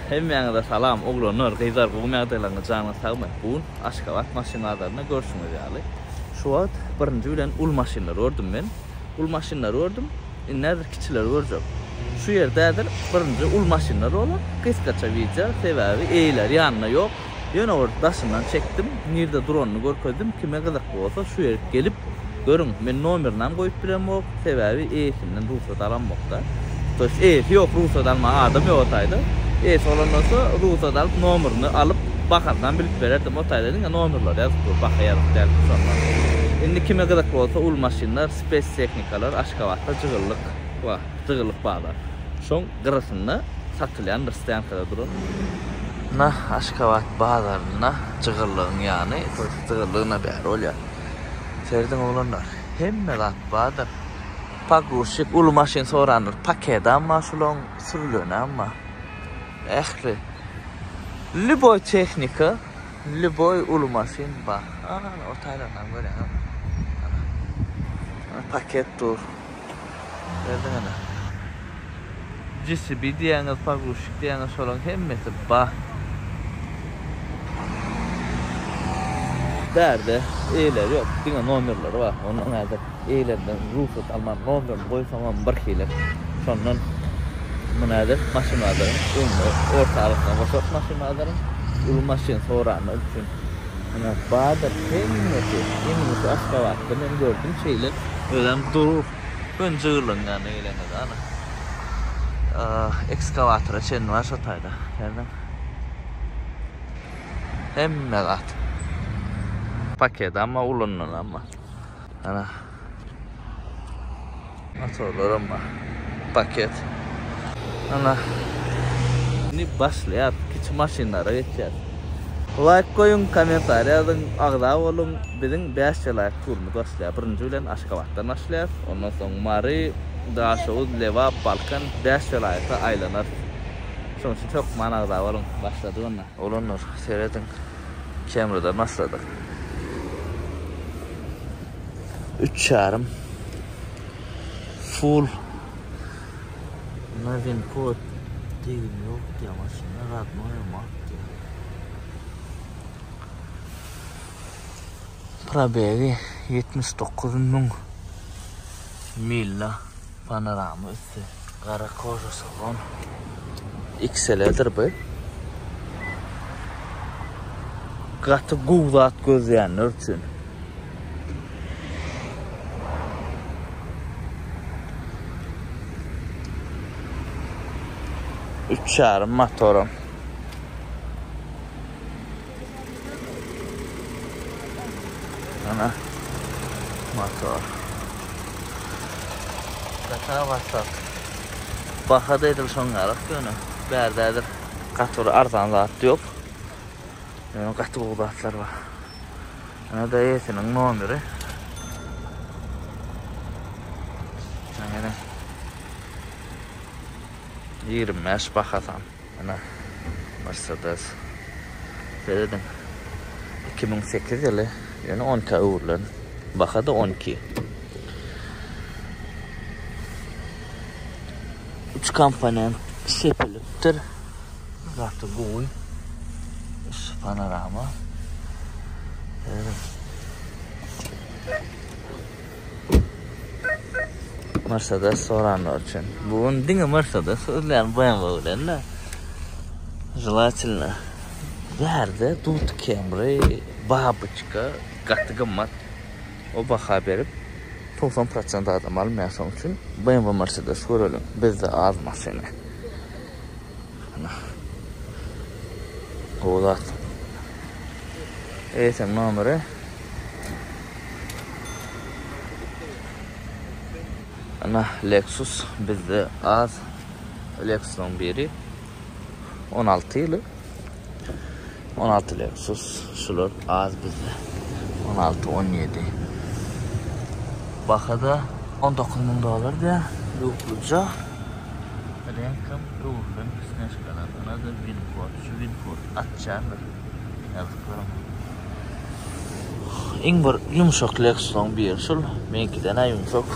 Hemmäňize salam oglanlar gyzlar gowymy ýagdaýlaryňyz janyňyz sagmy bu gün Aşgabat maşyn bazarynda görşüňiz ýaly şu wagt birinji bilen uly maşynlary gördüm men uly maşynlary gördüm indi häzir kiçileri görjek şu ýerde häzir birinji uly maşynlar bolar gysgaça wideo sebäbi eýeleri ýanynda ýok Ýöne bir daşyndan çekdim, nirde duranyny görkezdim, kime gyzykly bolsa şu ýerik gelip görüň, men nomerinam goýup bilemok, sebäbi eýesinden rugsat alamokda. To ýest eýesi ýok rugsat almaga adam ýok o taýda. Eýesi bolan bolsa rugsat alyp nomerini alyp bahasynam bilip bererdim, o taýda diňe nomerleri ýazyp dur, baha ýazyp däl şondan. Indi kime gyzykly bolsa uly maşynlar, spes tehnikalar Aşgabatda jygyllyk bar, jygyllyk bazar. Şoň gyrasynda satylýan bir stýankada duran. Na Aşgabat bazarynda jygyllygyň ýany, jygyllygyna bäri bolýar. Serediň oglanlar, hemme zat bardyr. Pogruzçik uly maşyn sorandyr, pakedam bar şulaň, sürülenem bar. Ähli lýuboý tehnika, lýuboý uly maşyn bar. Ana, o taýlarynam görýäňizmi? Ana. Paket dur. Serediň ana. JCB diýýäňiz, pogruzçik diýýäňiz, şolaryň hemmesi bar. Bärde eýeleri ýok, diňe nomerleri bar. Ondan häzir eýelerinden rugsat alman nomerini goýsaňam birhili. Şondan muny häzir maşyn bazaryň öňünde orta arasyna goşarys maşyn bazaryň. Uly maşyn soranlar üçin. Ine bardyr hemmesi. Iň ulusy Aşgabatda men gördüm şeýle. Özem dur. Göni jygyrlygyň ýanyna geleňizde ana. Ekskawatora çenli bar şo taýda. Serediň. Hemme zat. Paket amma ulanylan amma. Ana. Motorlaram bar. Paket. Ana. Indi başlaýar. Kiçi maşynlara geçýär. Laýk goýuň, kommentariý ýazyň, agza boluň. Biziň 5 welaýat turumyz başlaýar. Birinji bilen Aşgabatdan başlaýarys. Ondan soň Mary, Daşoguz, Lebap, Balkan 5 welaýata aýlanarys. Şonuň üçin hökman agza boluň. Başladyk onda. Oglanlar, serediň. Camrydan başladyk. Üç ýarym. Full. Na win kod degim ýok diýýär maşynda. Radnoý mat diýýär. Probegi 79 müň milla panorama üsti. Gara koža salon. XL-dir bu. Gaty gowy zat gözleýänler üçin. Üç ýarym motoram. Ana motor. Gata bassak. Baha da edil şoň ýaly ýöne. Bärde häzir gaty bir arzan zat ýok. Ýöne gaty gowy zatlar bar. Ana da eýesiniň nomeri. Ana. 25 bahasam. Ana Mercedes. Serediň. 2008 ýyly, ýöne 12-ä öwrülen. Baha-da 12. Üç komponent sepilipdir. Gaty gowy. Üstü panorama. Serediň. Mercedes soranlar üçin. Bu gün diňe Mercedes sözleýän BMW bilen-de. Želatelno. Bärde dut Camry, babyçka gaty gymmat. O baha berip 90% adam almaýar şoň üçin BMW Mercedes göreliň. Bizde az maşyny. Ana. Gowy zat. Eýesiniň nomeri. Ana Lexus bizde az Lexusyň biri 16 ýyly 16 Lexus şular az bizde 16 17 Bahada 19 müň dollar diýär lukluja reňkem öwrülen snežkalar ana da winkod şu winkod atýandyr ýazyp görüň Iň bir ýumşak Lexusyň biri şul. Meňkiden-ä ýumşak.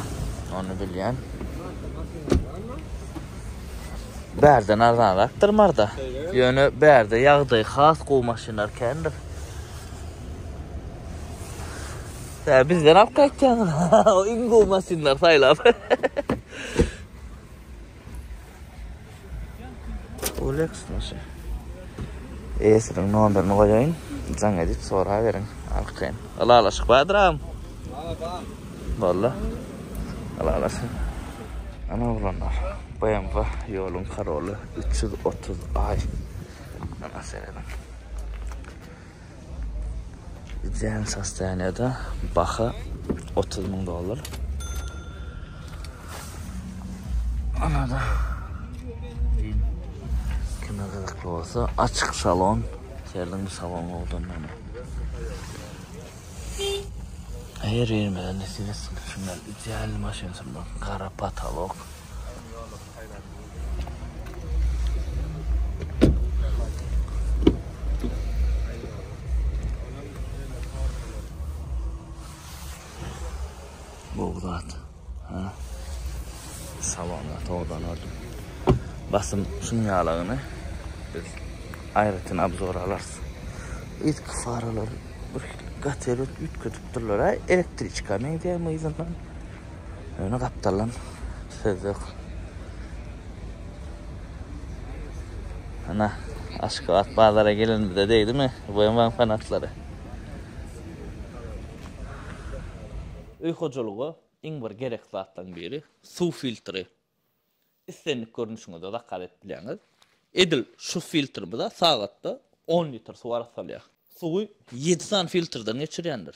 Ony bilýän. Bärden arzanrakdyr Marda. Ýöne bärde ýagdaýy has gowy maşynlar kändir. Hä, bizden alyp gaýtýaňyz. O iň gowy maşynlary saýlap. Bu Lexus maşyn. Eýesiniň nomerini goýaýyn. Jaň edip soraberiň. Arkaýyn. Ylalaşyk bardyr agam. Bar, bar. Boldy. Ylalaşyk. Ana oglanlar. BMW ýoluň karoly 330 ay. Ana serediň. Ideal sostoýaniýada baha 30 müň dollar. Anada kime gyzykly bolsa açyk salon. Serediň bu salon owadan mana. Her birimize nesip etsin. Şundan ideal maşyn sürmek. Gara patolok. Gowy zat. Ha. Salonda towdan gördüm. Basym şuň ýalagyny biz aýratyn obzor alarys. Yzky faralar bir gaty erbet üýtgedipdirler. Elektriçka meňzeýär yzyndan. Ýöne gapdaldan söz ýok. Ana, Aşgabat bazara gelenimize degdimi? BMW fanatlary. Öý hojalyga iň bir gerek zatlaryň biri suw filtri. Islendik görnüşiňizde zakaz edip bilýäňiz. Edil şu filtrimize sagatda on litr suw arassalaýar. Suwy ýedi sany filtrden geçirýändir.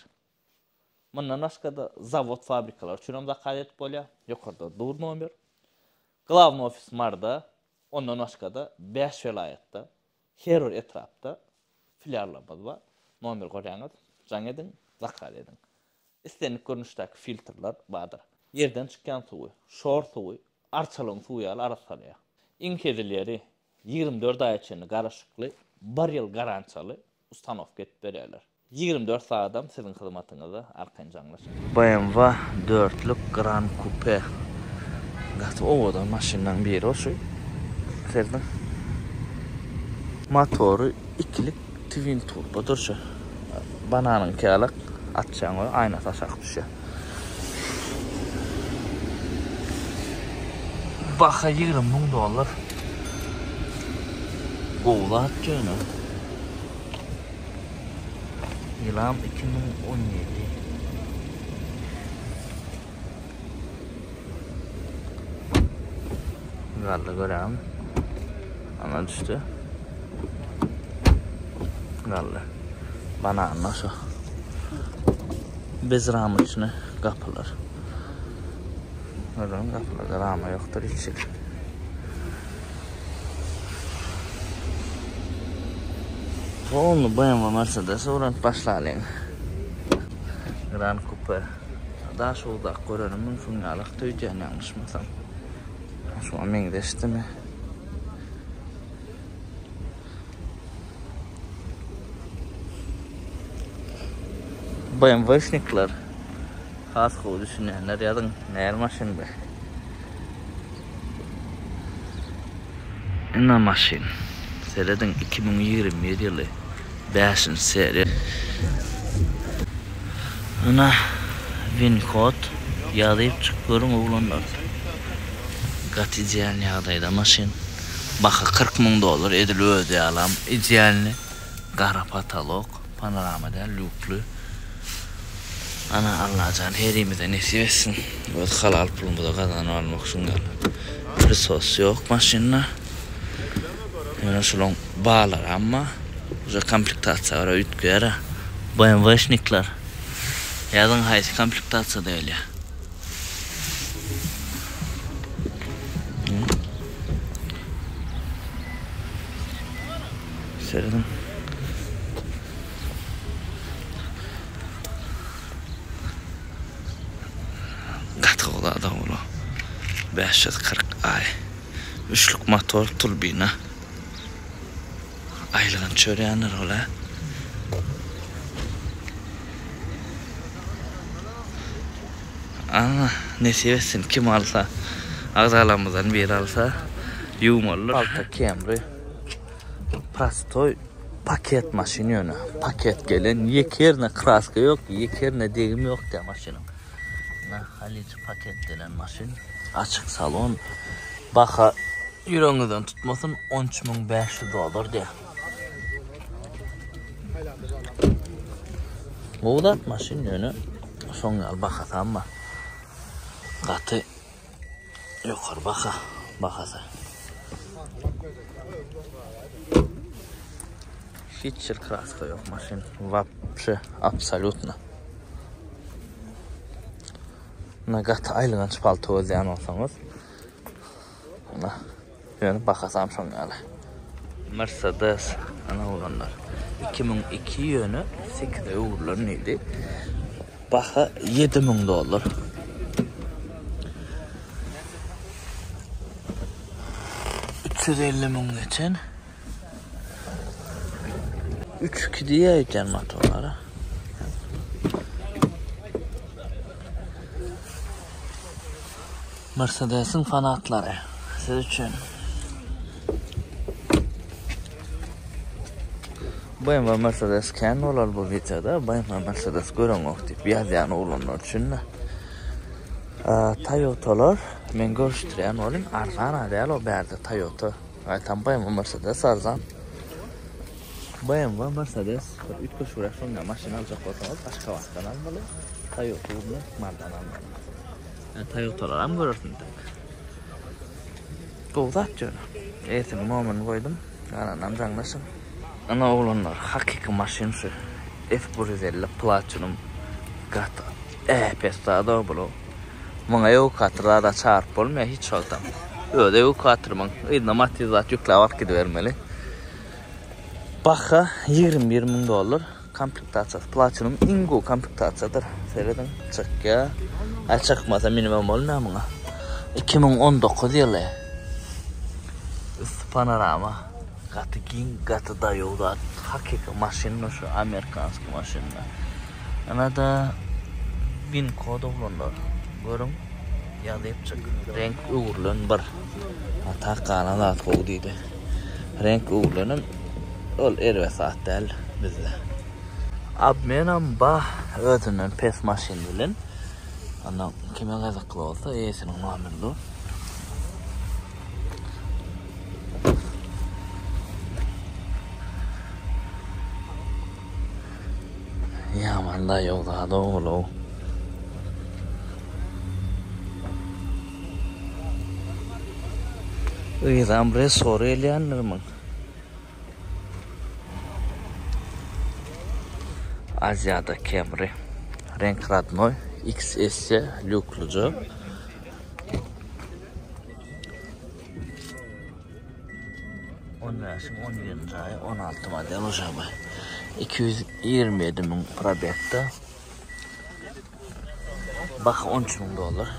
Mundan başga-da zawod fabrikalar üçin hem zakaz edip bolýar. Ýokarda dur nomer. Glawnyý ofis Maryda, ondan başga-da 5 welaýatda, her bir etrapda filiallarymyz bar. Nomer görýäňiz, jaň ediň, zakaz ediň. Islendik görnüşdäki filtrler bardyr. Ýerden çykýan suwy, şor suwy, arçalygyň suwy ýaly arassalaýar. Iň hezil ýeri, 24 aýa çenli garaşykly, bir ýyl garantiýaly ustanowka edip berýärler. 24 sagadam siziň hyzmatyňyzda arkaýyn jaňlaşyň. BMW dörtlük Gran Coupe gaty owadan maşynlaryň biri şu. Serediň. Motory ikilik twin turbodyr şu. Bananyňky ýalak açýaň we aýnasy aşak düşýär. Baha 20 müň dollar. Gowy zat ýöne. Ýylam 2017. Galdy görem. Ana düşdi. Galdy. Bananla şu. Bez ramyçny gapylar. Gördüňmi gapylarda rama ýokdur hiç. Polny BMW Mercedes öwrenip başlalyň. Grand Coupe. Daş uzak görenim mümkin ýalak öýdýän ýalňyşmasam. Şuňa meňzeşdimi? BMW-şnikler has gowy düşünýänler ýazyň näl maşyn bu? Ine maşyn. Serediň 2021 ýyly 5-nji seriýa. Ine win kod ýazyp çyk görüň oglanlar. Gaty idealny ýagdaýda maşyn. Baha 40 müň dollar edil özi ýalam idealny. Gara patolok, panorama däl lýukly. Ana Allajan herimize nesip etsin. Öz halal pulumyza gazanyp almak şuň ýaly. Prisos ýok maşynda. Ýöne şulaň balary amma uje komplektasiýa görä üýtgeýär. BMW-şnikler. Ýazyň haýsy komplektasiýada gelýär? Serediň. Gaty gowy zat ola. 540 ay. Üçlük motor turbina. Aýlygyn çörýändir ol hä. Alla nesip etsin kim alsa agzalarymyzdan biri alsa. Ýuwmalydyr. Palta Camry. Prostoý paket maşyn ýöne. Paket gelen. Ýeke ýerine kraska ýok, ýeke ýerine degim ýok diýýär maşynyň. Na Halyjy paket gelen maşyn. Açyk salon. Baha ýüregiňizden tutmasyn 13500 dollar diýýär. Gowy zat maşyn ýöne şoň ýaly bahasam bar. Gaty ýokary baha bahasy. Hiç bir kraska ýok maşyn. Wapşe absolýutno. Na gaty aýylganç palto gözleýän bolsaňyz. Na ýöne bahasam şoň ýaly. Mercedes ana oglanlar. 2002 ýöne 8-e öwrülen diýdi. Baha 7000 dollar. 350 müň geçen. 3-2 diýýär öýdýän motorlara. Mercedesiň fanatlary siz üçin. BMW Mercedes kän bolar bu wideoda. BMW Mercedes göreňok diýip ýazýan oglanlar üçin-de. Toyotalar men görüşdirýän bolyn arzan-a däl o bärde Toyota. Gaýtam BMW Mercedes arzan. BMW Mercedes bir üýtgeşigräk şonda maşyn aljak bolsaňyz Aşgabatdan almaly. Toyota ugruna Mardan almaly. Toyotalar hem görersiň tek. Gowy zat ýöne. Eýesiniň nomerini goýdum. Galanynam jaňlaşyň. Ana oglanlar hakyky maşyn şu F 150 Platinum gaty äpet zat bul. Muňa ewakuator zada çagyryp bolmaýar hiç wagtam. Özi ewakuator muň. Yzyna matiz zat ýükläp alyp gidibermeli. Baha 21 müň dollar. Komplektasiýasy Platinum iň gowy komplektasiýadyr. Serediň, çykýar. Aý çykmasa minimum bolmaýar muňa. 2019 ýyly. Üsti panorama. Gaty giň, gaty daýaw zat. Hakyky maşyn şu amerikanskiý maşyn. Ana-da win kod oglanlar. Görüň, ýazypjyk. Reňk öwrülen bir. A tak galan zat gowy diýdi. Reňk öwrülenem ol erbet zat däl bizde. Obmenam ba özünden pes maşyn bilen. Ondan kime gyzykly bolsa eýesiniň nomeri dur. Ýaman daýaw zat ogul-ow. Yzam resor gelýändir muň. Aziýada Camry. Reňk radnoý. XS lýukluja. On bäşiň on birinji aýy 16 model uşagy. 227 müň probekda. Baha 13 müň dollar.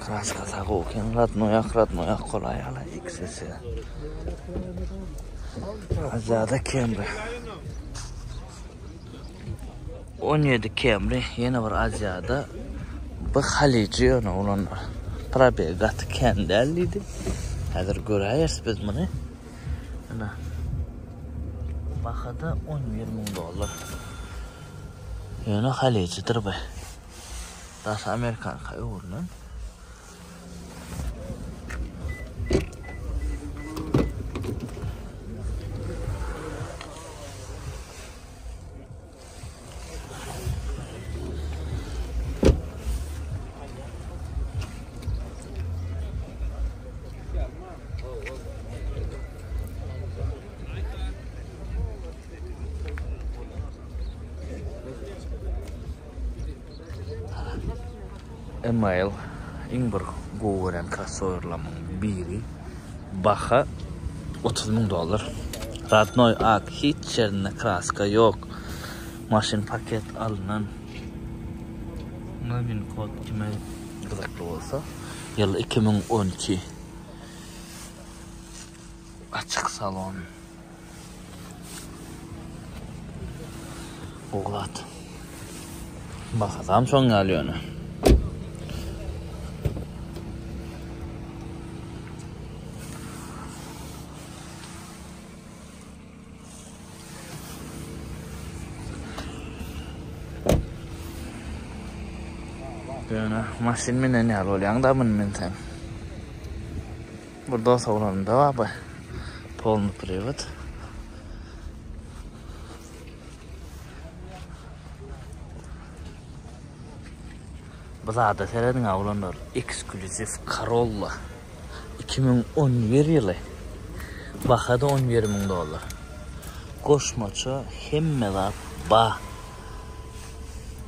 Kraska sag oken radnoýak radnoýak kolaý ala XS. Azada Camry. 17 Camry ýene bir Aziýada bu Halyjy ýöne olanlar. Probeg gaty kän däl diýdi. Häzir göräýeris biz muny. Ana. Bahada 11 müň dollar. Ýöne Halyjydyr bu. Daşy Amerikanka öwrülen. Email iň bir gowy gören krossowerlamyň biri. Baha 30 müň dollar. Radnoý ak, hiç ýerinde kraska ýok. Maşyn paket alnan. Win kod kime gyzykly bolsa. Ýyl 2012. Açyk salon. Gowy zat. Bahasam şoň ýaly ýöne. Ýöne maşyn minen ýaly bolýaň da muny minseň. Bir dos oglanymda bar bu. Polny priwod. Bu zada serediň oglanlar. Ekskluziw Corolla. 2011 ýyly. Bahada 11 müň dollar. Goşmaça hemme zat ba.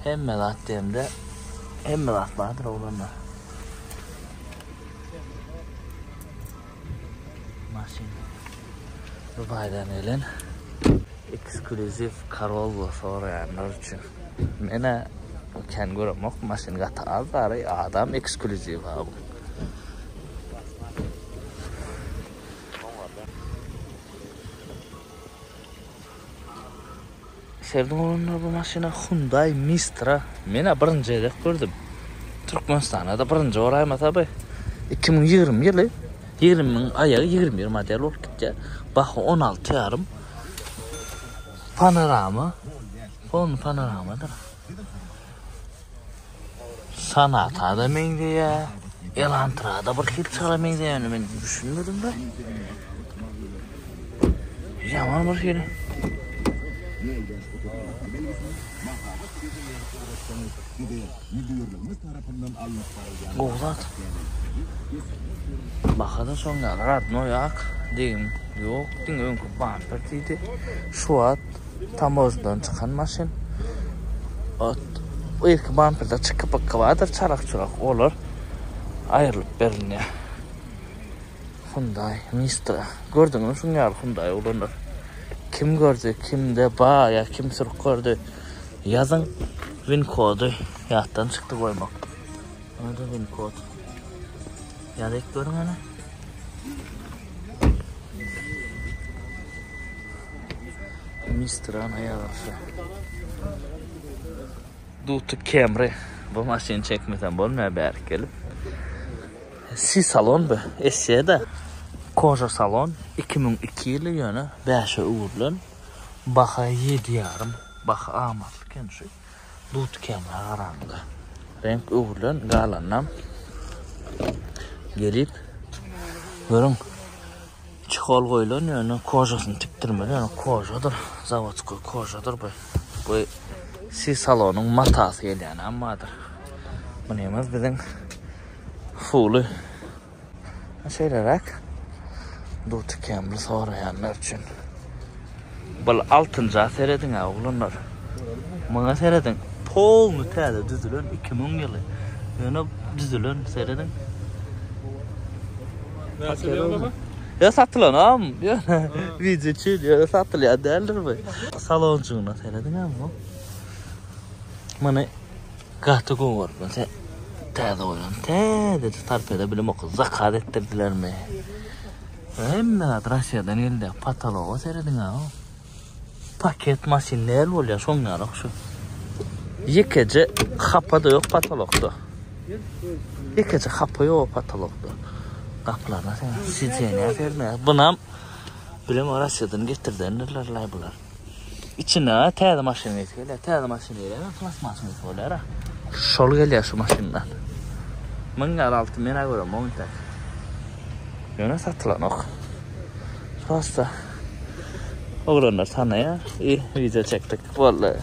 Hemme zat diýemde hemme zat bardyr oglanlar. Maşyn. Dubaýdan gelen ekskluziw Corolla soraýanlar üçin. Menä kän göremok, maşyn gaty az bary, adam ekskluziw ha bu. Serdim oglanlar bu maşyna Hyundai Mistra. Menä birinji gezek gördüm. Türkmenistanda da birinji boraýmasa bu. 2020 ýyly 20-niň aýagy 21 model bolup gitýär. Baha 16 ýarym. Panorama. Polny panoramadyr. Sonata-da meňzeýär. Elantra-da bir hili çala meňzeýär. Ýöne men düşünmedim de. Ýaman bir hili. Gowy zat. Baha-da şoň ýaly. Radnoý ak degim ýok. Diňe öňki bamper diýdi. Şu wagt Tamozdan çykan maşyn. Ot irki bamperde çyky bykgy bardyr, çalak-çulak olar aýrylyp berilýär. Hyundai Mistra. Gördüňizmi şuň ýaly Hyundai oglanlar? Kim gördi, kimde bar ýa kim sürüp gördi? Ýazyň win kody ýatdan çykdy goýmak. Onda win kod. Ýazyp görüň ana. Mistrana ýazylsa. Duty Camry. Bu maşyny çekmesem bolmaýar bärik gelip. Si salon bu. SC-de. Koja salon 2002 ýyly ýöne 5-e öwrülen. Baha 7,5. Baha amatly eken şu. Dut kemra garanda. Reňk öwrülen galanam gelip görüň çehol goýlan ýöne kožasyny tikdirmeli ýöne kožadyr zawodskoý kožadyr bu. Bu si salonyň matasy gelýän ammadyr. Munymyz biziň fuly Şeýleräk duty kemli soraýanlar üçin. Bul altynja serediň-ä oglanlar. Muňa serediň. Polny täze düzülen 2000 ýyly. Ýöne düzülen serediň. Ýa satylanam. Ýöne wideo üçin ýöne satylýan däldir bu. Salonjygyna serediň-ä muň. Muny Gaty gowy görüpdim sen täze goýlan täzeje torpeda bilemok zakaz etdirdilermi. Hemme zat Russiýadan geldi. Pataloga serediň ha. Paket maşyn näl bolýar şoň ýalak şu. Ýekeje hapa da ýok patolokda. Ýekeje hapa ýok patolokda. Gapylaryna sen sidenýä serediň. Bunam bilemok Russiýadan getirdendirler laý bular. Içinde täze maşyn ysy gelýär. Täze maşyn gelýär, plastmassyň ysy bolýar. Şol gelýär şu maşyndan. Müň ýaly altyn men-ä göremok intäk. Ýöne satylanok. Prosta oglanlar tanaýar. I wideo çekdik. Boldy.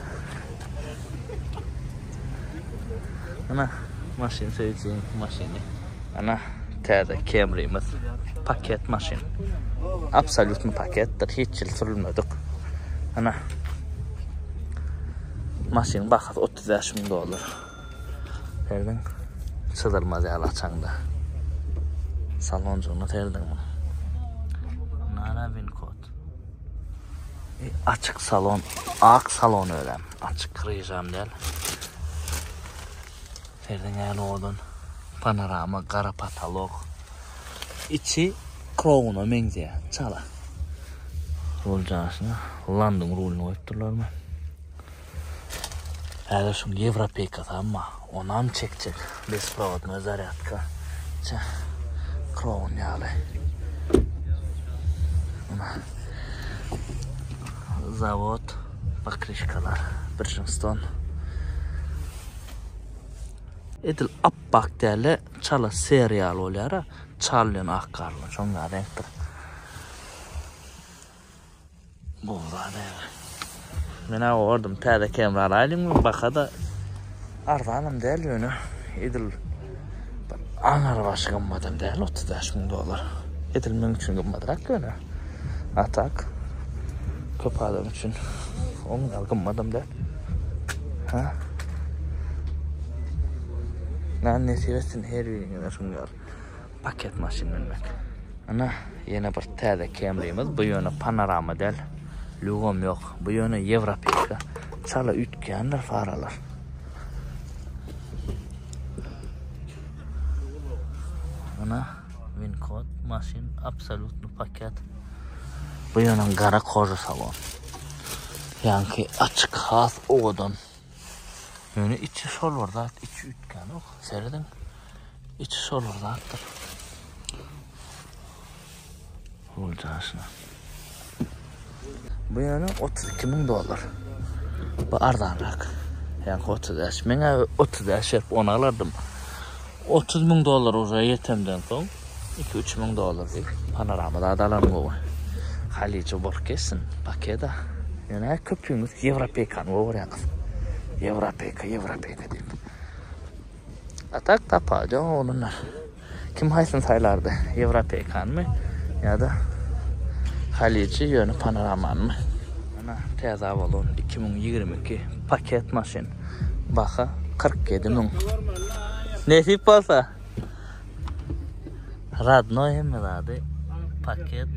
Ana maşyn söýüjiň maşyny. Ana täze Camry'miz. Paket maşyn. Absolýutny paketdir. Hiç ýyl sürülmedik. Ana. Maşynyň bahasy 35 müň dollar. Serediň. Çyzylmaz ýaly açaňda. Salonjygyna serediň muny. Nara win kod. E, açyk salon, ak salon özem. Açyk ryžam däl. Serediň äli owadan. Panorama, gara patolok. Içi Crown-a meňzeýär, çala. Rul jaşyna Landyň ruluny goýupdyrlarmy? Häzir şuň ýewropeýkasy amma, onam çekjek. Besprowodnoý zarýadka. Çe, Crown ýaly. Ana. Zawod, pokryşkalar, Bridgestone. Edil appak däl-de, çala ser ýaly bolýar-a. Çal bilen ak garylan, şoň ýaly reňkdir. Gowy zat äri. Men-ä gördüm täze Camry alaýlyňmy bahada arzanam däl ýöne edil bir aňar başy gymmadam däl 35 müň dollar. Edil meň üçin gymmadrak ýöne. A tak köp adam üçin oň ýaly gymmadam däl. Ha? Näme nesip etsin her biriňize şuň ýaly. Paket maşyn münmek. Ana, ýene bir täze Camry'miz. Bu ýöne panorama däl. Lýugam ýok. Bu ýöne ýewropeýka. Çala üýtgändir faralar. Ana, win kod, maşyn absolýutny paket. Bu ýöne gara koža salon. Ýaňky açyk, has owadan. Ýöne içi şol bir zat, içi üýtgänok. Serediň. Içi şol bir zatdyr. Boljaşyna. Bu ýöne 32 müň dollar. Bu arzanrak. Ýa 35. Men 35 berip ony alardym. 30 müň dollar uje ýetemden soň 2-3 müň dollar diýip panorama zat alan gowy. Halyja bolup geçsin pakeda. Ýöne köpüňiz ýewropeýkany gowy görýäňiz. Ýewropeýka, ýewropeýka diýip. A tak tapawudy ýok oglanlar. Kim haýsyny saýlardy? Ýewropeýkanymy ýa-da Halyjy ýöne panoramanymy? Ana täze Avalon 2022 paket maşyn. Baha 47 müň. Nesip bolsa. Radnoý hemme zady. Paket.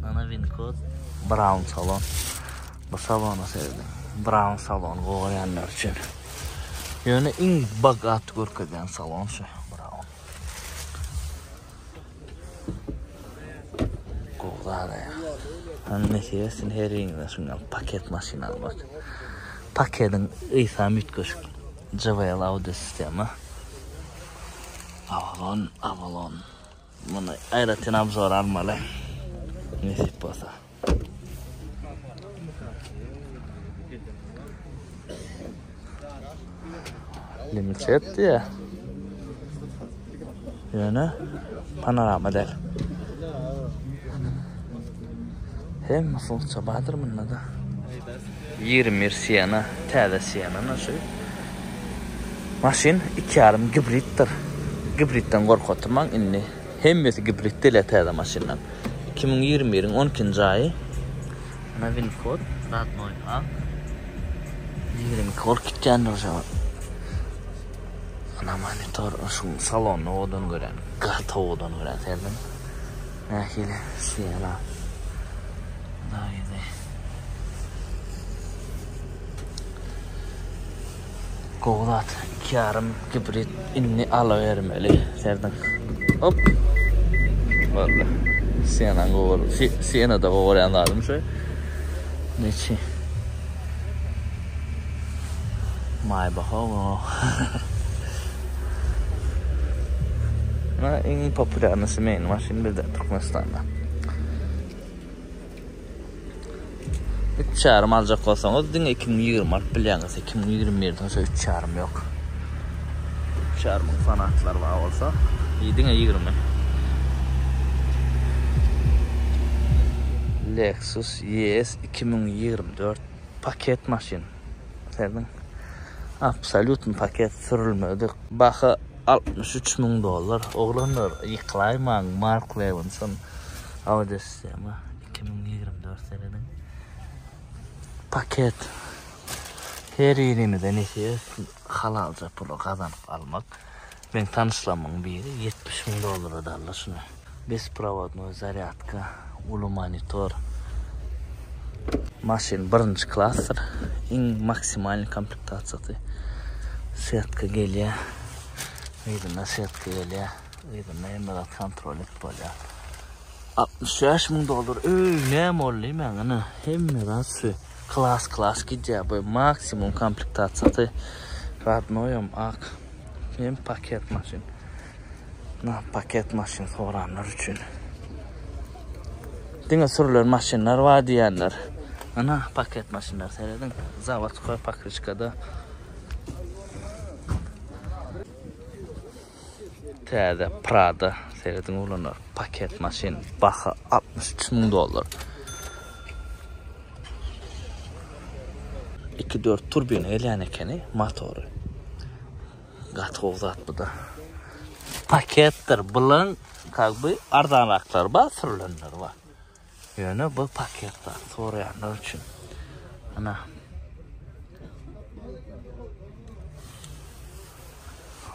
Ana win kod. Brown salon. Bu salona serediň. Brown salon gowy görýänler üçin. Ýöne iň bogat görkezýän salon şu Brown. Gowy zat. Hany nesip etsin her biriňize şundan paket maşyn almak. Paketiň ysam üýtgeşik. JBL audio sistema. Avalon, Avalon. Muny aýratyn obzor almaly. Nesip bolsa. Limited diýä. Ýöne panorama däl. Hemme funksiýa bardyr munda-da. 21 Sienna, täze Sienna şu. Maşyn 2,5 gibriddir. Gibridden gorkup oturmaň indi. Hemmesi gibrid däl täze maşynlaň. 2021-iň 12-nji aýy. Ana win kod, radnoý ak. 22 bolup gitýändir şu. Ana monitor, şu salonyny owadan görýän. Gaty owadan görýän serdim. Nähili Sienna. Daýydy. Gowy zat. 2,5 gibrid indi alabermeli. Serdiň. Hop. Boldy. Sienna gowy. Sienna-da gowy görýän zadym şu. Neçi? Maybach o. Iň populýarny semeýny maşyn bizde Türkmenistanda. Üç ýarym aljak bolsaňyz diňe 2020 alyp bilýäňiz. 2021-den soň üç ýarym ýok. Üç ýarymyň fanatlary bar bolsa, diňe 20. Lexus ES 2024 paket maşyn. Serediň. Absolýutny paket sürülmedik. Baha 63 müň dollar. Oglanlar ýykylaýmaň Mark Levinson audio sistema 2024 serediň. Paket. Her birimize nesip etsin halalja pula gazanyp almak. Meň tanyşlarymyň biri 70 müň dollara da aldy şuny. Besprowodnoý zarýadka, uly monitor. Maşyn birinji klasdyr. Iň maksimalnyý komplektasiýasy. Setka gelýär. Yzynda setka gelýär. Yzynda hemme zat kontrol edip bolýar. 65 müň dollar. Öý, näme boldy diýmäň, ine, hemme zat şu. Klas klas gidýär bu maksimum komplektasiýasy. Radnoýam ak. Hem paket maşyn. Na paket maşyn soranlar üçin. Diňe sürülen maşynlar bar diýenler. Ana paket maşynlar serediň. Zawodskoý pakryçkada. Täze Prada serediň oglanlar. Paket maşyn baha 63 müň dollar. 2-4 turbina gelýän ekeni motory. Gaty gowy zat bu da. Paketdir. Bulaň как бы arzanraklary bar, sürülenleri bar. Ýöne bu paket zat soraýanlar üçin. Ana.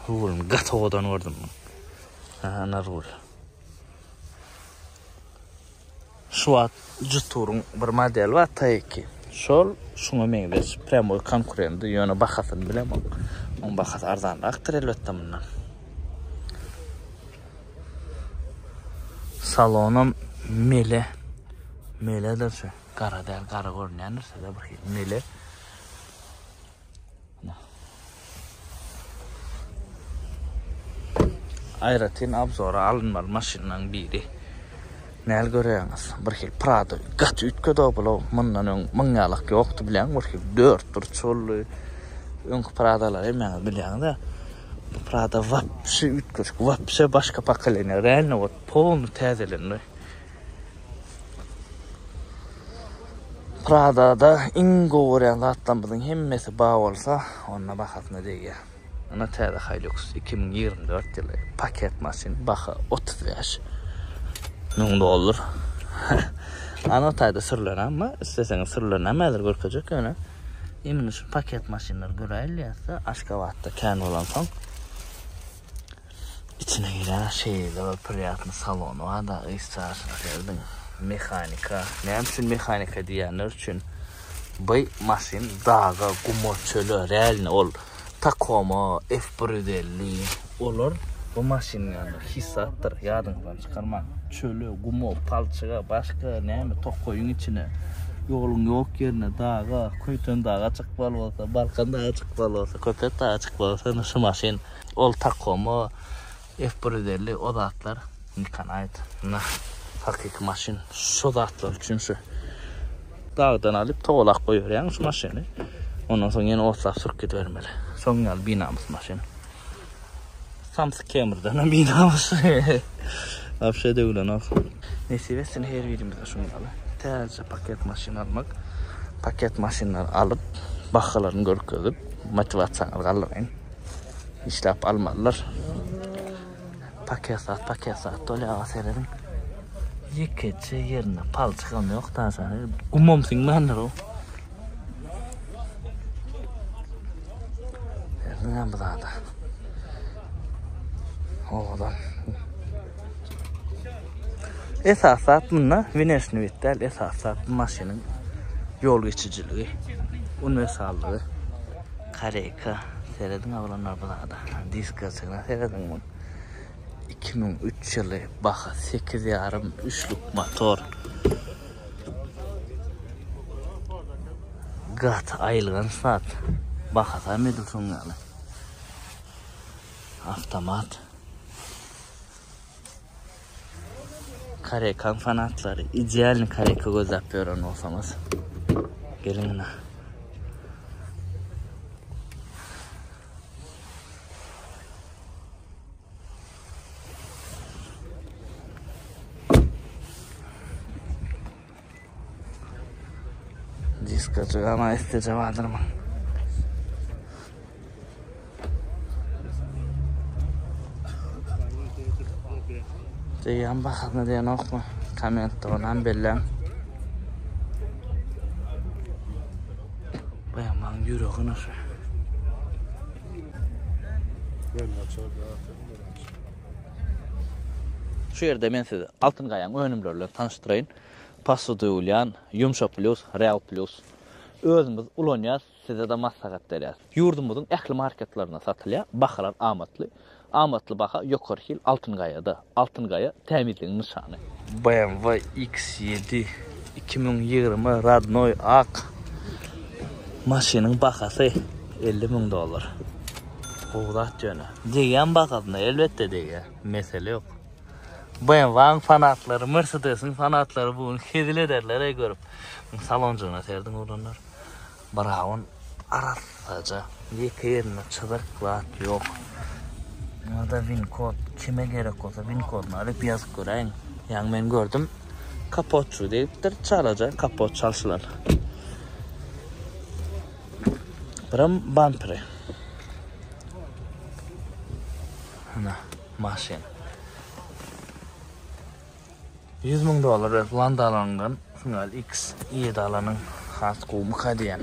Rulun gaty owadan gördüm. Ana rul. Şu wagt Jetour-yň bir modeli bar T2. Şol şuňa meňzeş prýamoý konkurendi, ýöne bahasyny bilemok. Oň bahasy arzanrakdyr elbetde mundan. Salonam mele. Meledir şu. Gara däl, gara görünýändir size bir hili mele. Aýratyn obzora alynmaly maşynlaryň biri. Näl görýäňiz? Bir hil Prado gaty üýtgedi bulaw. Mundan öň muň ýalak ýokdy bilýäňmi? Bir hil dört burç boldy. Öňki Pradalar hemmäňiz bilýäňiz-ä. Bu Prado wapşe üýtgeşik, wapşe başga pokoleniýa. Realno wot polny täzelendi. Pradada iň gowy görýän zatlarymyzyň hemmesi bar bolsa, onda bahasyna degýär. Ana täze Hilux 2024 ýyly paket maşyn baha 35 müň dollar. Ana taýda sürülen amma isleseňiz sürülen hem häzir görkezjek ýöne. Imенно şu paket maşynlar göräýilýärse Aşgabatda kän bolansoň Içine girýän şeýle bir priýatny salony bar-da, yz çaşyna serediň. Mehanika. Näme üçin mehanika diýýänler üçin bu maşyn daga, guma, çöle, realny ol Tacoma, F 150 olar bu maşynyň ýanynda hiç zatdyr, ýadyňyzdan çykarmaň. Çöle, guma, palçyga, başga näme tokaýyň içine, ýoluň ýok ýerine, daga, Köýten daga çykmaly bolsa, Balkan daga çykmaly bolsa, Köpet daga çykmaly bolsa, ine şu maşyn Ol Tacoma, F 150 o zatlar Nikon-aýt. Nah, hakyky maşyn şo zatlar üçin şu. Dagdan alyp togalap goýberýäň şu maşyny. Ondan soň ýene otlap sürüp gidibermeli. Şoň ýaly binamys maşyn. Samsyk Camry'dan hem binamys. Wapşe döwlenok. Nesip etsin her birimize şuň ýaly täze paket maşyn almak. Paket maşynlary alyp, bahalaryny görkezip, motiwasiýaňyzy galdyraýyn. Işläp almalylar. Paket zat, paket zat dolýar serediň. Ýekeje ýerinde palçygam ýok daşa. Gumam siňmändir o. Serediň bu zada. Owadan. Esas zat bunda wineşni wid däl, esas zat bu maşynyň ýol geçijiligi, uniwersallygy. Koreýka, serediň oglanlar bu zada. Diskasyna serediň muň. 2003 ýyly, baha 8 ýarym, üçlük motor. Gaty aýylganç zat. Bahasy hem edil şoň ýaly. Avtomat. Karekaň fanatlary, idealny kareka gözläp ýören bolsaňyz, geliň ina. Diskajygam isteje bardyr muň. Diýýän bahasyna diýenokmy? Kommentde onam belläň. Baýamaň ýüregi nasy. Şu ýerde men sizi Altyn Gaýaň önümleri bilen tanyşdyraýyn. Posuda ýuwulýan Ýumşak Plus, Real Plus. Özümiz ulanýas, size-de maslahat berýäs. Ýurdumyzyň ähli marketlerinde satylýar, bahalar amatly. Amatly baha, ýokary hil Altyn Gaýada. Altyn Gaýa tämizligiň nyşany. BMW X7 2020 radnoý ak. Maşynyň bahasy 50 müň dollar. Gowy zat ýöne. Degýän bahasyna elbetde degýär. Mesele ýok. BMW-nyň fanatlary, Mercedes-iň fanatlary bu gün hezil ederler-eý görüp. Salonjygyna serediň oglanlar. Braun arassaja. Ýeke ýerinde çyzyk zat ýok. Ýa-da win kod kime gerek bolsa win kodyny alyp ýazyp göräýiň. Ýaňy men gördüm. Kapotçy diýipdir. Çalaja kapot çalşylan. Biram bamperi. Ana maşyn. 100 müň dollar berip Landa alanyňdan Final X 7 alanyň has gowumyka diýýän.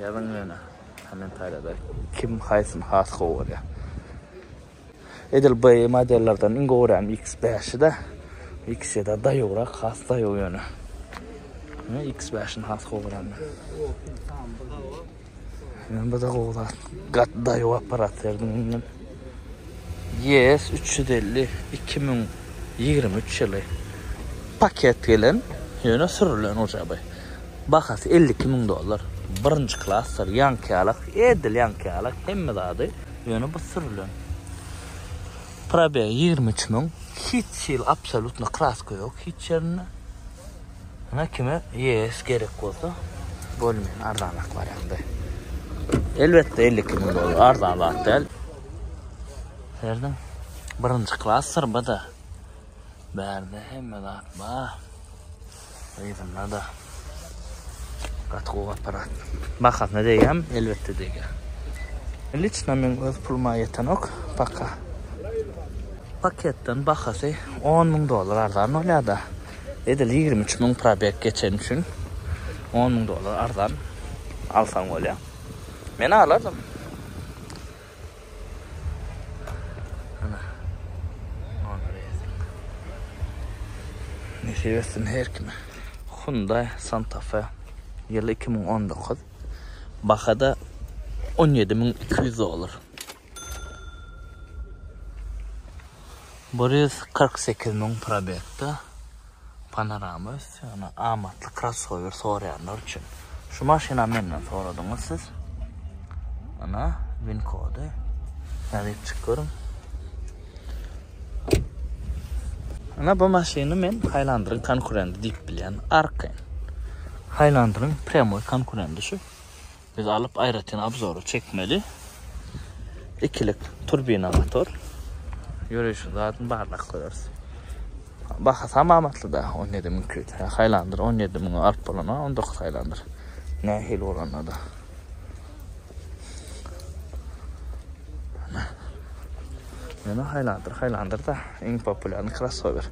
Ýazyň ýöne kommentariýada kim haýsyny has gowy görýär. Edil B modellerden iň gowy görýänim X5-i-de. X7 daýawrak, has daýaw ýöne. X5-ni has gowy görýän men. Men bu da gowy zat. Gat daýaw apparat serdim indi. YS 350 2023 ýyly. Paket gelen, ýöne sürülen ujaby. Bahasy 52 müň dollar. Birinji klasdyr, ýaňky ýalak, edil ýaňky ýalak, hemme zady. Ýöne bu sürülen. Probeg 23 müň. Hiç hili absolýutno kraska ýok hiç ýerinde. Ine kime YS gerek bolsa bolmen arzanrak wariandy. Elbetde 52 müň dollar arzan zat däl. Serediň. Birinji klasdyr bu-da. Bärde hemme zat bar. Yzynda-da gaty gowy apparat. Bahasyna degýärmi? Elbetde degýär. Liçno meň öz puluma ýetenok paka. Paketden bahasy 10 müň dollar arzan bolýar-da. Edil 23 müň probeg geçeni üçin 10 müň dollar arzan alsaň bolýar. Men alardym. Ana. Nesip etsin her kime. Hyundai Santa Fe ýyly 2019. Bahada 17200 dollar. 148 müň probegde. Panorama üsti, ýagny amatly krossower soraýanlar üçin. Şu maşyna menden soradyňyz siz. Ana, win kody. Ýazyp çyk görüň. Ana bu maşyny men Highlander'ın konkurendi diýip bilýän. Arkaýyn. Highlander'ın prямой konkurendi şu. Biz alyp aýratyn obzory çekmeli. Ikilik turbina motor. Ýörüşi zadyny barlap göreris. Bahasam amatly da 17 müň küt. Highlander 17 müňe alyp bolana 19 Highlander. Nähili bolanda da. Ýöne Highlander, Highlander da iň populýarny crossover.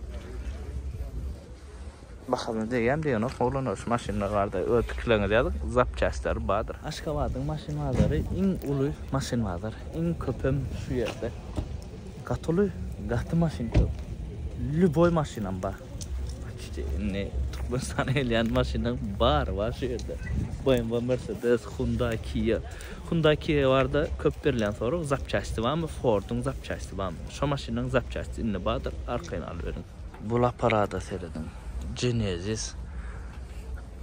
Bahasyna degýän diýenok oglanlar şu maşynlar barada öz pikirleriňizi ýazyň zapçastlar bardyr. Aşgabadyň maşyn bazary iň uly maşyn bazar iň köpem şu ýerde gaty uly gaty maşyn köp lýuboý maşynam bar почти indi Türkmenistana gelýän maşynlaryň bary bar şu ýerde BMW Mercedes Hyundai Kia Hyundai Kia barada köp berilýän sorag zapçasty barmy Forduň zapçasty barmy şo maşynlaryň zapçasty indi bardyr arkaýyn alyberiň. Bul aparada serediň. Genesis.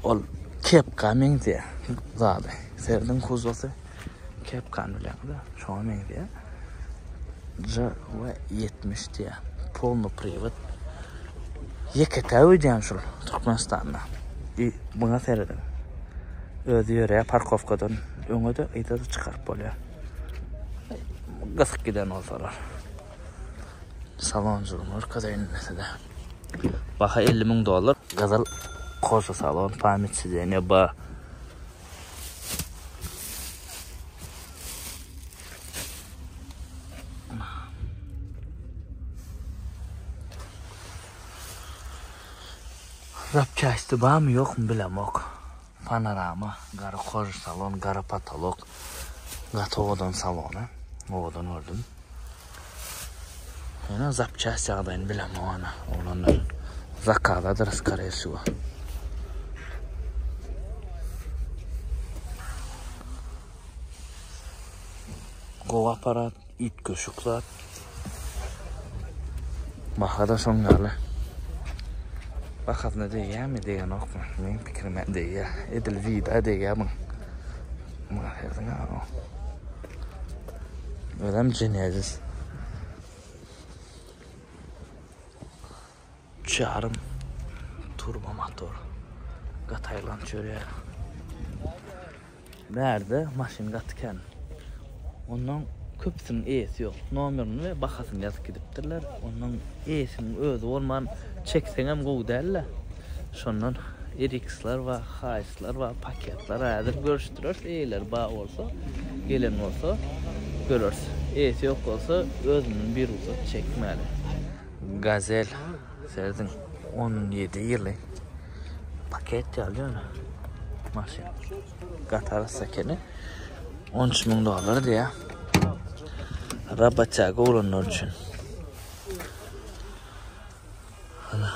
Ol kepka meňzeýär zady. Serediň kuzowsy kepkany bilýäňiz-ä, şoňa meňzeýär. CW 70 diýýär. Polny priwod. Ýeke-täk öýdýän şul Türkmenistanda. I buňa serediň. Özi ýöreýär parkowkadan öňe-de, yza-da çykaryp bolýar. Gysyk giden bolsalar. Salonjygyny görkezeýin indi size. Baha 50 müň dollar. Gyzyl koža salon, pamyt sidenýa ba. Zapçasti barmy ýokmy bilemok. Panorama, gara koža salon, gara potolok. Gaty owadan salony. Owadan gördüm. Ýöne zapçast ýagdaýyny bilemok ana, oglanlar. Zakazadyr, skoree wsego. Gowy aparat, üýtgeşik zat. Baha-da şoň ýaly. Bahasyna degýärmi, degenokmy? Meň pikirimä degýär. Edil vida degýär muň. Muňa serediň-ä. Özem Genesis. Üç ýarym turbo motor. Gaty aýlanyp ýörýär. Bärde maşyn gaty kän. Ondan köpüsiniň eýesi ýok. Nomerini we bahasyny ýazyp gidipdirler. Ondan eýesiniň özi bolman çekseňem gowy däl-de. Şondan RX-ler bar, Hiace-ler bar, paketler häzir görüşdireris. Eýeleri bar bolsa, gelen bolsa göreris. Eýesi ýok bolsa özünden birugsat çekmeli. Gazel serediň 17 ýyly paket ýaly ýöne maşyn. Gaty arassa ekeni. 13 müň dollar diýýär. Rabotýaga oglanlar üçin. Ana.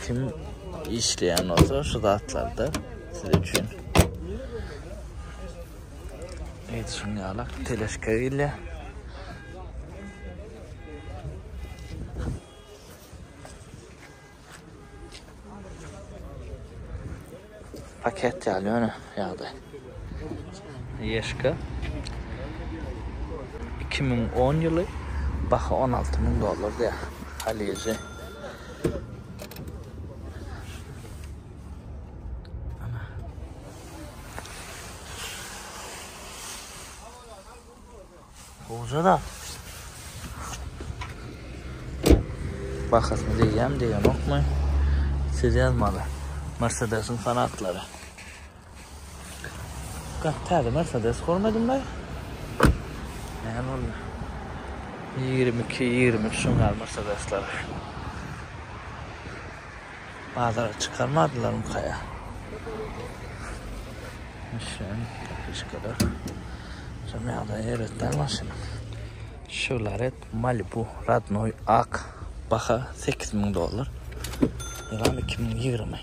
Kim işleýän bolsa şu zatlarda siz üçin. Evet şuň ýaly teleşka gelýär. Paket ýaly ýöne ýagdaý. Ýeşka 2010 ýyly baha 16 müň dollar diýýär. Haliji. Ana. Gowja-da. Bahasyny diýýäm, diýenokmy? Siz ýazmaly. Mersedesiň fanatlary. Gaty täze Mersedes görmedim ben. Näme boldy? 22, 23 şuň ýaly Mersedesler. Bazara çykarmadylarmyka ýa? Müşen, tapyşkalar. Şoň ýagdaýy erbet däl maşynyň. Chevrolet Malibu radnoý ak baha 8000 dollar. Ýylam 2020.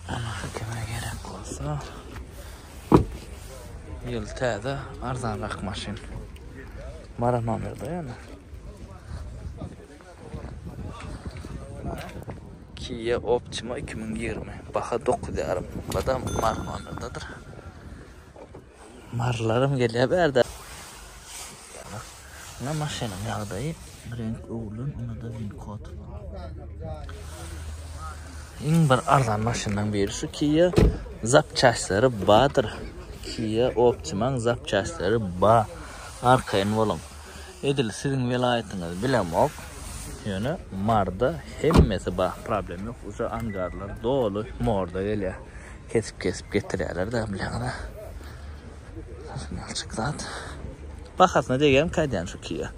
Ana kime gerek bolsa ýyl täze arzanrak maşyn. Mara nomerde ýöne. Kia Optima 2020 baha 9,5 bu da Mara nomerdedir. Marylaram gelýär bärde. Muna maşynyň ýagdaýy reňk öwrülen, onda-da win kod. Iň bir arzan maşynlaryň biri şu Kia. Zapçastleri bardyr. Kia Optima-nyň zapçastleri bar. Arkaýyn boluň. Edil siziň welaýatyňyzy bilemok. Ýöne Maryda hemmesi bar, problem ýok. Uje angarlar doly morda gelýär. Kesip-kesip getirýärler-de bileňiz-ä. Alçak zat. Bahasyna degýärmi kädýän şu Kia.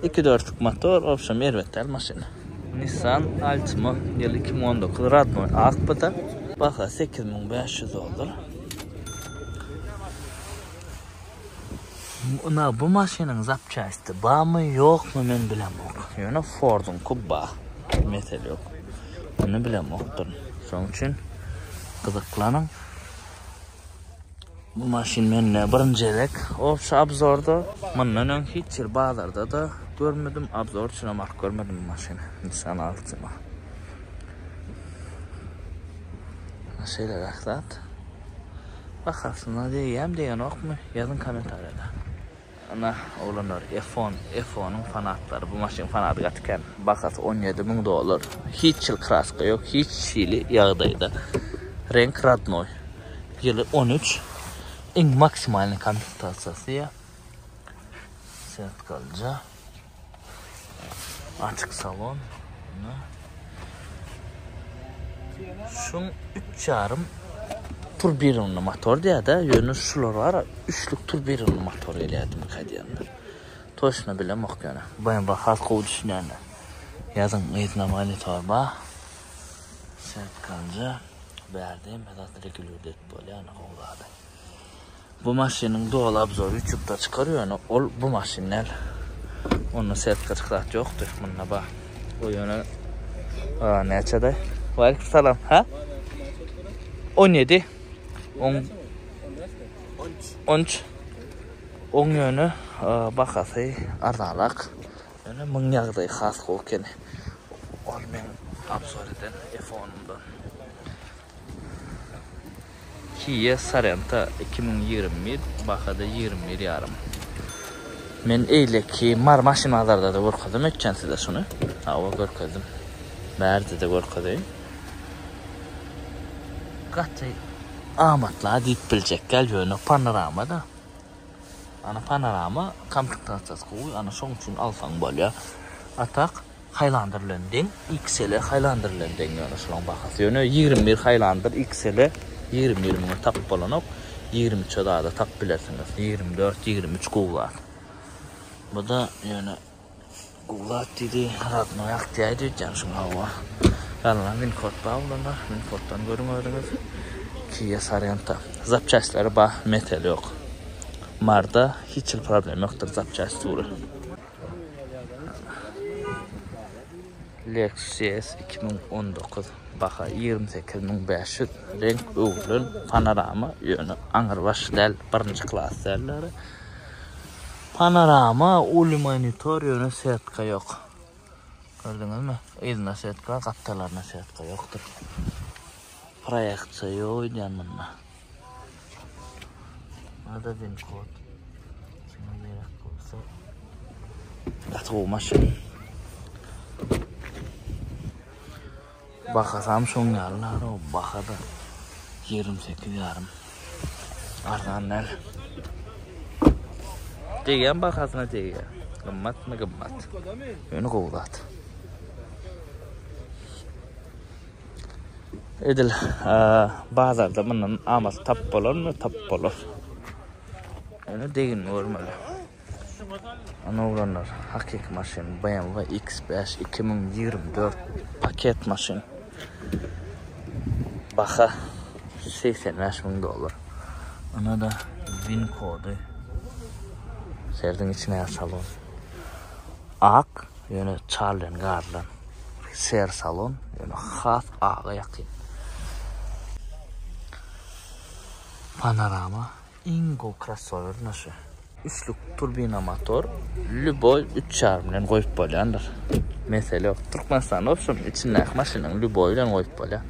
2 dörtlük motor, obşem erbet däl maşyn. Nissan Altima ýyl 2019 radnoý ak bu-da. Baha 8500 dollar. Ynha bu maşynyň zapçasti barmy ýokmy men bilemok. Ýöne Forduňky bar. Mesele ýok. Ony bilemokdyryn. Şonuň üçin gyzyklanyň. Bu maşyn mende birinji gezek obşi obzorda. Mundan öň hiç ýer bazarda-da görmedim, obzor üçinem alyp görmedim bu maşyny. Nissan Altima. Şeýleräk zat. Bahasyna degýämi degenokmy ýazyň kommentariýada. Ana oglanlar F-on F-onyň fanatlary bu maşynyň fanaty gaty kän bahasy 17 müň dollar hiç hili kraska ýok hiç hili ýagdaýda reňk radnoý ýyly 13 iň maksimalnyý komplektasiýasy ýa setkalja Açyk salon. Şuň üç ýarym turbinli motor diýýär-de, ýöne şular bar, üçlük turbinli motor gelýärdimika diýýän. Toçno bilemok ýöne. BMW has gowy düşünýänler. Ýazyň yzyna monitor bar. Setkanja bärde hemme zat regulirde edip bolýar, gowy zady. Bu maşynyň doly obzory ýutubda çykar ýöne ol bu maşyn däl. Onda setka çyk zat ýokdy. Munda bar. O ýöne näçede? Waleýkim salam. Ha? 17. On 13. Oň ýöne bahasy arzanrak. Ýöne muň ýagdaýy has gowy ekeni. Ol meň obzor eden F-onumdan. Kia Sorento 2021 bahada 21 ýarym. Men eýleki Mary maşyn bazarda-da görkezdim öýtýän size şuny. Hawa görkezdim. Bärde-de görkezeýin. Gaty amatly diýip biljek däl ýöne panorama-da. Ana panorama komplektasiýasy gowy ana şoň üçin alsaň bolýar. A tak Highlander bilen deň XL Highlander bilen deň ýöne şulaň bahasy ýöne 21 Highlander XL 21 müňe tapyp bolanok 23-e zada tapyp bilersiňiz 24 23 gowy zat bu-da ýöne gowy zat diýdi radnoý akdyýaýdy öýdýän şuň hawa galan win kod bar bularda win koddan görüň özüňiz Kia Sorento zapçastleri bar mesele ýok Marda hiç hili problem ýokdur zapçast dury. Lexus CS 2019 baha 28500 reňk öwrülen panorama ýöne aňrybaş däl birinji klas dälleri panorama uly monitor ýöne setka ýok gördüňizmi yzynda setka gapdalarynda setka ýokdur proýeksiýa ýok öýdýän munda Buna da VIN kod. Kime gerek bolsa. Gaty gowy maşyn. Bahasam şoň ýaly o baha da 28 ýarym. Arzan däl. Degýän bahasyna degýär. Gymmatmy gymmat. Ýöne gowy zat. Edil bazarda mundan amatly tapyp bolarmy? Tapyp bolar. Ýöne degini görmeli. Ana oglanlar, hakyky maşyn BMW X5 2024 paket maşyn. Baha 85 müň dollar. Ana da VIN kody. Serdiň içine salon. Ak, ýöne çal bilen garylan. Ser salon, ýöne has aga ýakyn. Panorama iň gowy krossower şu. Üçlük turbina motor, lýuboý üç ýarym bilen goýup bolýandyr. Mesele ýok. Türkmenistanda wobşem içindäki maşynyň lýuboý bilen goýup bolýar.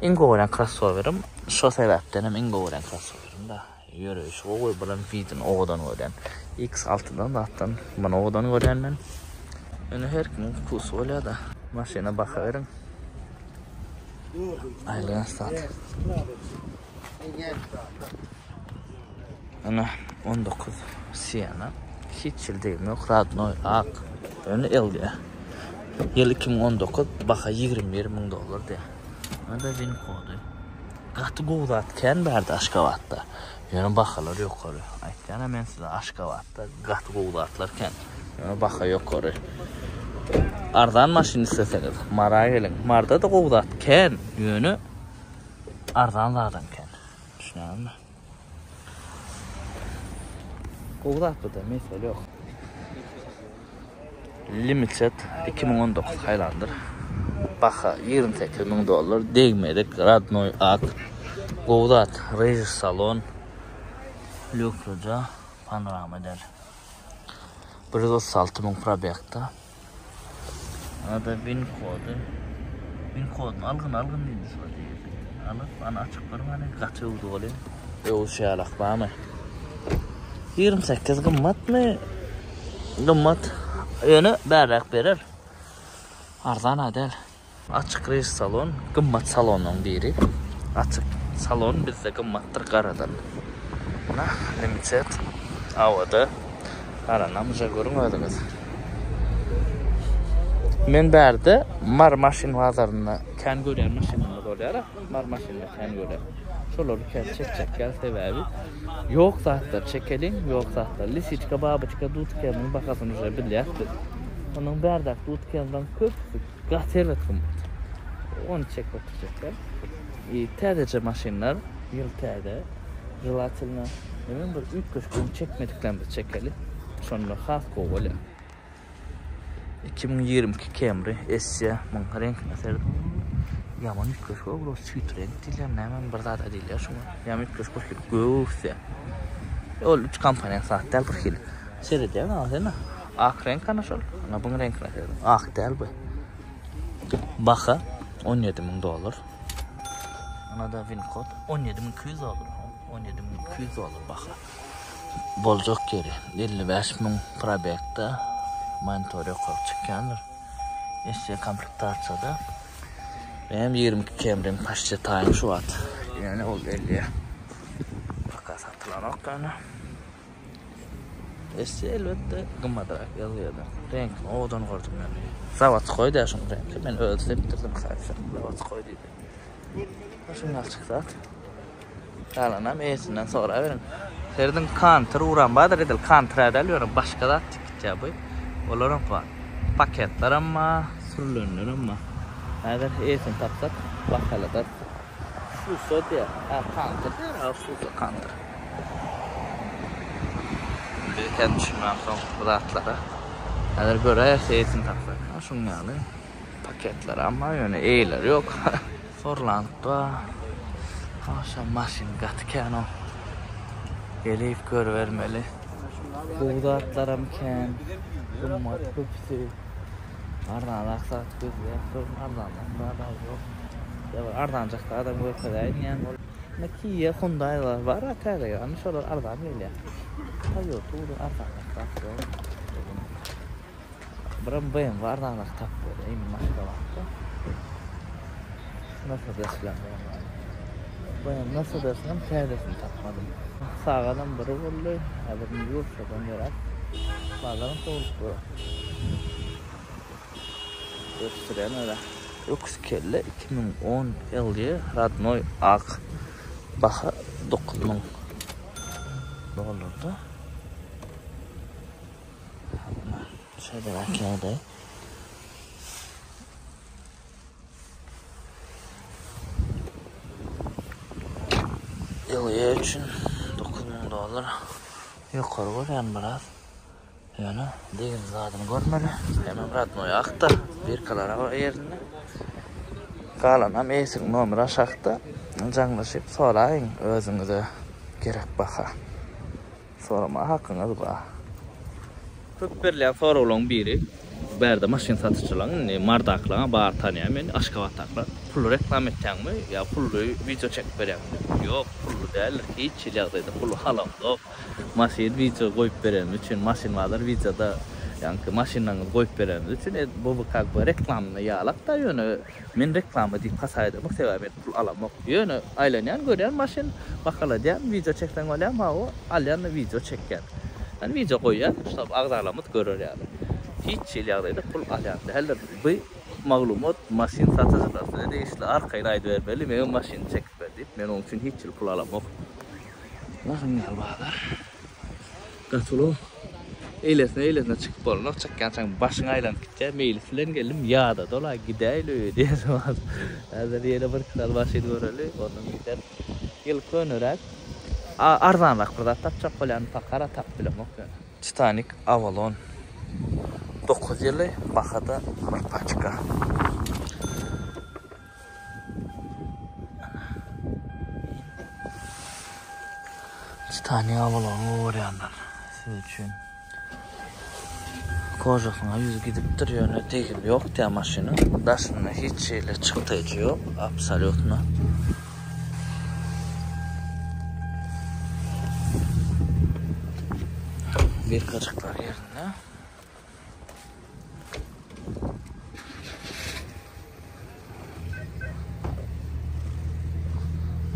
Iň gowy görýän krossowerim şo sebäpden hem iň gowy görýän krossowerim da. Ýöreýşi gowy bulam widini owadan görýän. X altydan zatdan muny owadan görýän men. Ýöne her kimiň wkusy bolýada. Maşyna baha beriň. Aýlaýan zat. Ana 19 Sienna. Hiç ýyl degim ýok. Radnoý ak. Ýöne LG. Ýyl 2019 baha 21 müň dollar diýýär. Ana win kody. Gaty gowy zat kän bärde Aşgabatda. Ýöne bahalar ýokary. Aýtýanam men size Aşgabatda gaty gowy zatlar kän. Ýöne baha ýokary. Arzan maşyn isleseňiz Mara geliň. Marda-da gowy zat kän, ýöne arzan zadam kän. Düşünýäňizmi? Gowy zat bu-da, mesele ýok. Limited 2019 Highlander. Baha 28 müň dollar. Degmedik, radnoý ak. Gowy zat, rež salon. Lýukluja, panorama däl. 136 müň probegda. Ana-da win kody. Win kodyny algyn, algyn diýdi şo diýdi. Alyp, ana açyp görmäne gaty öwdi bolýar. Öwüş ýalak barmy? 28 gymmatmy? Gymmat. Ýöne bärräk berer. Arzan-a däl. Açyk rež salon gymmat salonlaryň biri. Açyk salon bizde gymmatdyr garadan. Muna limited awada garanamyja görüň özüňiz. Men bärde Mary maşyn bazarynda kän görýän maşynlarymyz bolýar. Mary maşynda kän görýän. Şolary kän çekjek ýaly sebäbi ýok zatlar çekeliň, ýok zatlar. Lisiçka, babyçka, dudkeminiň bahasyny uje bilýäs biz. Onuň bärdäki dudkemleriň köpüsi gaty erbet gymmat. Ony çekip oturjaklar. I täzeje maşynlar, ýyl täze. Želatelno, näme bir üýtgeşik öň çekmediklerimizi çekeli. Şonda has gowy bolýar. 2022 Camry SC muň reňkine serediň. Ýaman üýtgeşik oglo süýt reňk diýilýär, näme bir zada diýilýär şuňa. Ýaman üýtgeşik bir hili göwüsýär. Ol üç komponent zat däl bir hili. Seredýäň aga sen. Ak reňk ana şol. Ana buň reňkine serediň. Ak däl bu. Baha 17 müň dollar. Ana-da win kod 17200 dollar. 17200 dollar baha. Boljak ýeri 55 müň probegda monitor ýokary çykýandyr. SC komplektasiýada. Benim 22 Camry'm paşça taýyn şu wagt. Ýöne ol 50-ye. Paka satylanok ýöne. SC elbetde gymmatrak ýazýardy. Reňkini owadan gördüm men. Zawodskoý diýär şuň reňki. Men öz sepdirdim saýtda. Zawodskoý diýdi. Şuň açyk zat. Galanam eýesinden soraberiň. Serediň kanter uran bardyr edil kanter däl ýöne başga zat çykýar bu. Olaram bar. Paketlerem bar, sürülenlerem bar. Häzir eýesini tapsak bahaladar. Fuso diýär. Ha kanter diýär, ha fuso kanter. Biz hem düşünmän soň bu zatlara. Häzir göräýeris eýesini tapsak. Ha şuň ýaly paketler amma ýöne eýeleri ýok. Sorlanypda agşam maşyn gaty kän o. Gelip görübermeli. Gowy zatlaram kän. Gymmat köpüsi. Arzanrak zat gözläp durun arzanrak zat al ýok. Ýa bir arzanjak zadam görkezäýin diýen bolup. Ine Kia, Hyundai-lar bar a täze gelen şolar arzan gelýär. Toyota uly arzanrak zat ýok. Biram BMW arzanrak tapyp bolýar indi Aşgabatda. Mercedes bilen BMW. BMW Mercedesiň hem täzesini tapmadym. Sagadam biri boldy. Häzir indi ýurtlardan ýöräp bazaram sowulyp dur. Gösterýän öyle. Öküz kelle 2010 LG radnoy ak. Baha 9000 dollarda. Şeýleräk ýagdaý. Ýyly üçin 9000 dollar. Ýokary görýän biraz. Ýöne degimli zadyny görmeli. Hemem radnoý akda, birkalar bar ýerinde. Galanam eýesiniň nomeri aşakda. Jaňlaşyp soraýyň özüňize gerek baha. Soramaga hakyňyz bar. Köp berilýän soraglaryň biri, bärde maşyn satyjylaryň indi Mardakylaryň bary tanýar meni, Aşgabatdakylar. Pully reklama etýäňmi ýa pully wideo çekip berýäňmi diýip. Ýok, pully däldir, hiç hili ýagdaýda pully halamzok. Maşyn wideo goýup berenimiz üçin, maşyn bazar wideoda ýaňky maşynlaryňyzy goýup berenimiz üçin bu kak бы reklamny ýalak-da ýöne Men reklama diýip hasap edemok sebäbi men pul alamok. Ýöne aýlanýan görýän maşyn bahaladýan wideo çekseň bolýamy hawa alýan wideo çekýän. Ýani wideo goýýan ştob agzalarymyz görer ýaly. Hiç hili ýagdaýda pul alýan däldir. Bu maglumat maşyn satyjylar size degişli arkaýyn aýdybermeli meňem maşyny çekip ber diýip men oň üçin hiç hili pul alamok. Nasıl ýaly bazar. Gaty uly. Eýlesine eýlesine çykyp bolanok, çykýançaň başyň aýlanyp gitýär. Meýlis bilen geldim, ýadady ol-a, gidäýli öýe diýesim az. Häzir ýene birki sany maşyn göreli, ondan gider. Ýyl köneräk, arzanrak bir zat tapjak bolýan, pakara tapyp bilemok ýöne. Titanic Avalon 9 ýyly, baha-da bir paçka. Titanic Avalon gowarýanlar siz üçin. Kožasyna ýüzi gidipdir, ýöne degim ýok diýä maşynyň. Daşynda hiç hili çykdaýjy ýok, absolýutno. Birkajyklar ýerinde.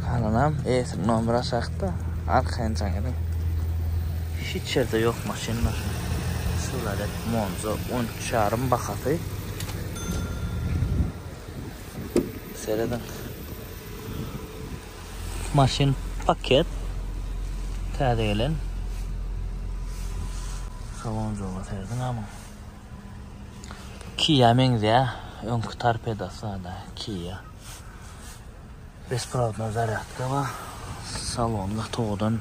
Galanam eýesiniň nomeri aşakda. Arkaýyn jaň ediň. Hiç ýerde ýok maşynlar. Chevrolet Monza 13 ýarym bahasy. Serediň. Maşyn paket. Täze gelen. Salonjygyna serediň amyň. Kia meňzeýär. Öňki torpedasy da Kia. Besprovodnoý zarýadka bar. Salon gaty owadan.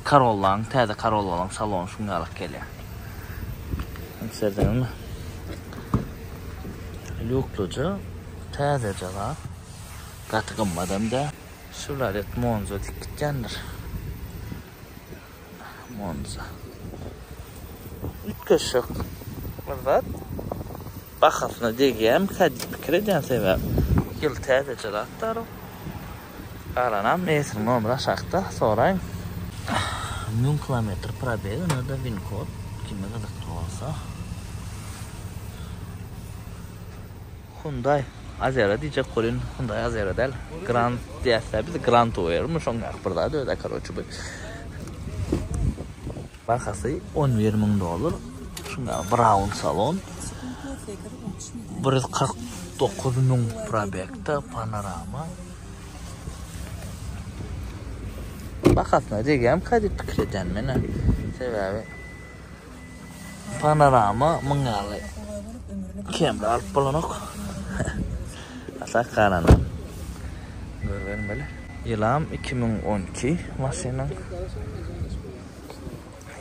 Corolla'ň, täze Corolla'laryň salony şuň ýalak gelýär. Serediňmi? Lýukluja, täzeje zat. Gaty gymmadam däl. Chevrolet Monza diýip gitýändir. Monza. Üýtgeşik bir zat. Bahasyna degýärmikä diýip pikir edýän sebäp. Ýyl täzeje zat dara. Galanam eýesiniň nomeri aşakda soraýyň. 1000 kilometr probeg ynada win kod kime gyzykly bolsa. Hyundai Azera diýjek welin Hyundai Azera däl. Grand diýäsä biz Grand Tourer-mi şoň ýaly bir zat özä karoçe bu. Bahasy 11 müň dollar. Şuň ýaly brown salon. 149 müň probegde panorama. Bahasyna degýärmikä diýip pikir edýän men-ä. Sebäbi Panorama muň ýaly kemde alyp bolanok. Aşak galany görübermeli. Ýylam 2012 maşynyň.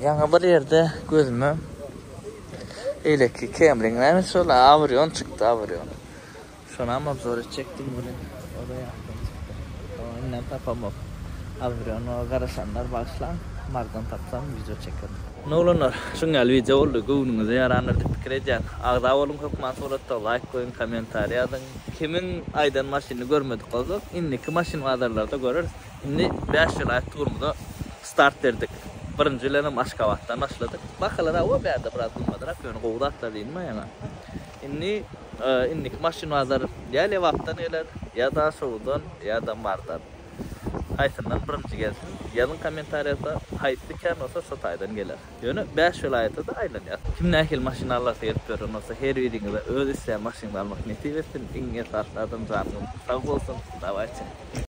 Ýaňy bir ýerde gözüme eýleki Camryň näme şol Avrion çykdy Avrion. Şonam obzor etjekdim welin o-da ýatdan çykdy. Oňa indem tapamok. Awriona garaşanlar bagyşlaň, Mardan tapsam wideo çekerin. Ine oglanlar, şuň ýaly wideo boldy, göwnüňize ýarandyr diýip pikir edýän. Agza boluň hökman suratda, laýk goýuň, kommentariý ýazyň. Kimiň aýdan maşynyny görmedik bolsak, indiki maşyn bazarlarda göreris. Indi 5 welaýat turumyza start berdik. Birinji bilenem Aşgabatdan başladyk. Bahalar hawa bärde biraz gymmadrak, ýöne gowy zatlar diýdim ýaňa. Indi indiki maşyn bazar ýa Lebapdan geler, ýa Daşoguzdan, ýa-da Mardan. Haýsyndan birinji gelsin, ýazyň kommentariýada haýsy kän bolsa şo taýdan geler. Ýöne 5 welaýata-da aýlanýas. Kim nähili maşyn alasy gelip ýören bolsa her biriňize öz isleýän maşynyňyzy almak nesip etsin. Iň esasy adam janyňyz sag bolsun. Dawayçe.